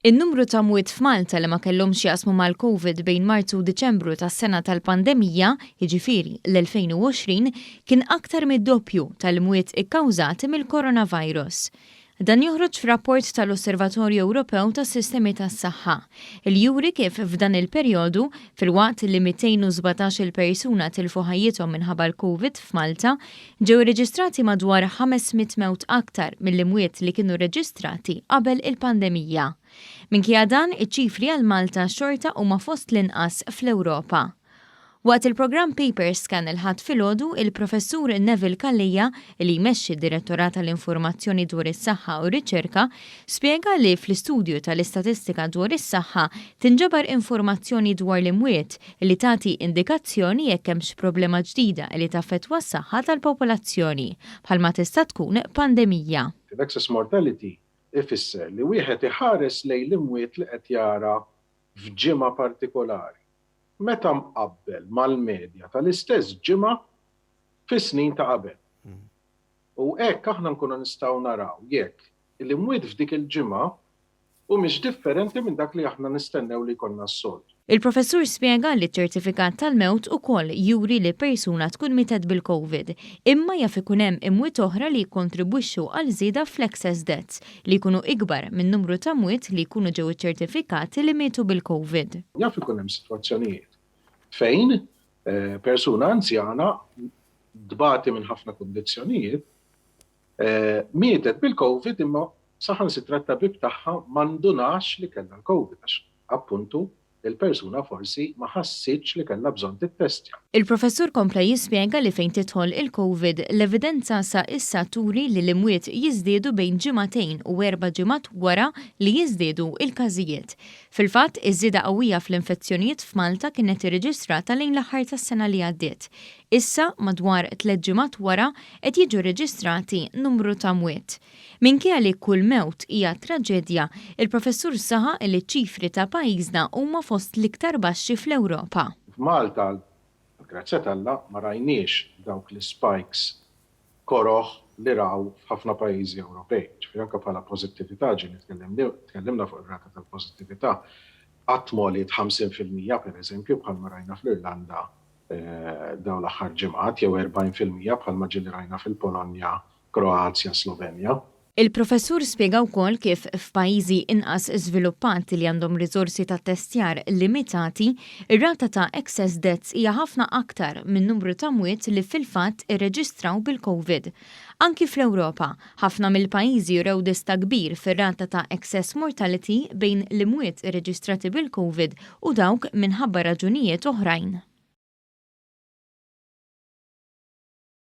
In-numru ta' mwiet f'Malta li ma kellhomx x'jaqsmu mal-Covid bejn Marzu u Diċembru tas-sena tal-pandemija, jiġifieri l-2020, kien aktar mid-doppju tal-imwiet ikkawżati mill-coronavirus. Dan joħroġ f'rapport tal-Osservatorju Ewropew tas-Sistemi tas-Saħħa, li juri kif f'dan il-perjodu, filwaqt li 217 il persuna tilfu ħajjithom minħabba l-Covid f'Malta, Ġew irreġistrati madwar 500 mewt aktar mill-imwiet li kienu rreġistrati qabel il-pandemija. Minkejja dan, iċ-ċifri għal Malta xorta huma fost l-inqas fl-Ewropa. Waqt il-programm Paper Scan il-Ħadd filgħodu, il-Professur Neville Calleja, li jmexxi d-Direttorat għall-Informazzjoni dwar is-Saħħa u r-Riċerka, spjega li fl-istudju tal-istatistika dwar is-saħħa tinġabar informazzjoni dwar l-imwiet li tagħti indikazzjoni jekk hemmx problema ġdida li taffettwa s-saħħa tal-popolazzjoni, bħalma tista' tkun pandemija. L-excess mortality ifisser li wieħed iħares lejn l-imwiet li qed jara f'ġimgħa partikolari, meta mqabbel mal-medja tal-istess ġimgħa fis-snin ta' qabel. U hekk aħna nkunu nistgħu naraw jekk l-imwiet f'dik il-ġimgħa humiex differenti minn dak li aħna nistennew li jkollna s-soltu. Il-Professur spjega li ċ-ċertifikat tal-mewt ukoll juri li persuna tkun mietet bil-Covid, imma jaf ikun hemm imwiet oħra li jikkontribwixxu għal żieda fl-excess deaths, li jkunu ikbar min-numru ta' mwiet li jkunu ġew iċċertifikati li mietu bil-Covid. Jaf ikun hemm sitwazzjonijiet fejn persuna anzjana tbati minn ħafna kundizzjonijiet, mietet bil-Covid imma saħansitra t-tabib tagħha ma ndunax li kellha l-Covid għax appuntu il-persuna forsi ma ħassitx li kellha bżonn tittestja. Il-Professur kompla jispjega li fejn tidħol il-Covid, l-evidenza sa issa turi li l-imwiet jiżdiedu bejn ġimagħtejn u erba' ġimgħat wara li jiżdiedu l-każijiet. Fil-fatt, iż-żieda qawwija fl-infezzjonijiet f'Malta kienet irreġistrata lejn l-aħħar tas-sena li għaddiet. Issa, madwar tlett ġimgħat wara, qed jiġu rreġistrati numru ta' mwiet. Minkejja li kull mewt hija traġedja, il-Professur saħaq li ċ-ċifri ta' pajjiżna huma fost l-iktar baxxi fl-Ewropa. F'Malta, għall-grazzja t'Alla, ma rajniex dawk l-ispikes koroh li raw f'ħafna pajjiżi Ewropej. Ġifieri anke bħala pożittività, ġieli tkellimna fuq ir-rata tal-pożittività, qatt m'għoliet 50% pereżempju bħalma rajna fl-Irlanda dawn l-aħħar ġimgħat, jew 40% bħalma ġieli rajna fil-Polonja, Kroazja, Slovenja. Il-Professur spjega wkoll kif f'pajjiżi inqas żviluppati li għandhom riżorsi ta' ttestjar limitati, ir-rata ta' excess deaths hija ħafna aktar min-numru ta' mwiet li fil-fatt irreġistraw bil-Covid. Anki fl-Ewropa, ħafna mill-pajjiżi urew distakk kbir fir-rata ta' excess mortality bejn l-imwiet irreġistrati bil-Covid u dawk minħabba raġunijiet oħrajn.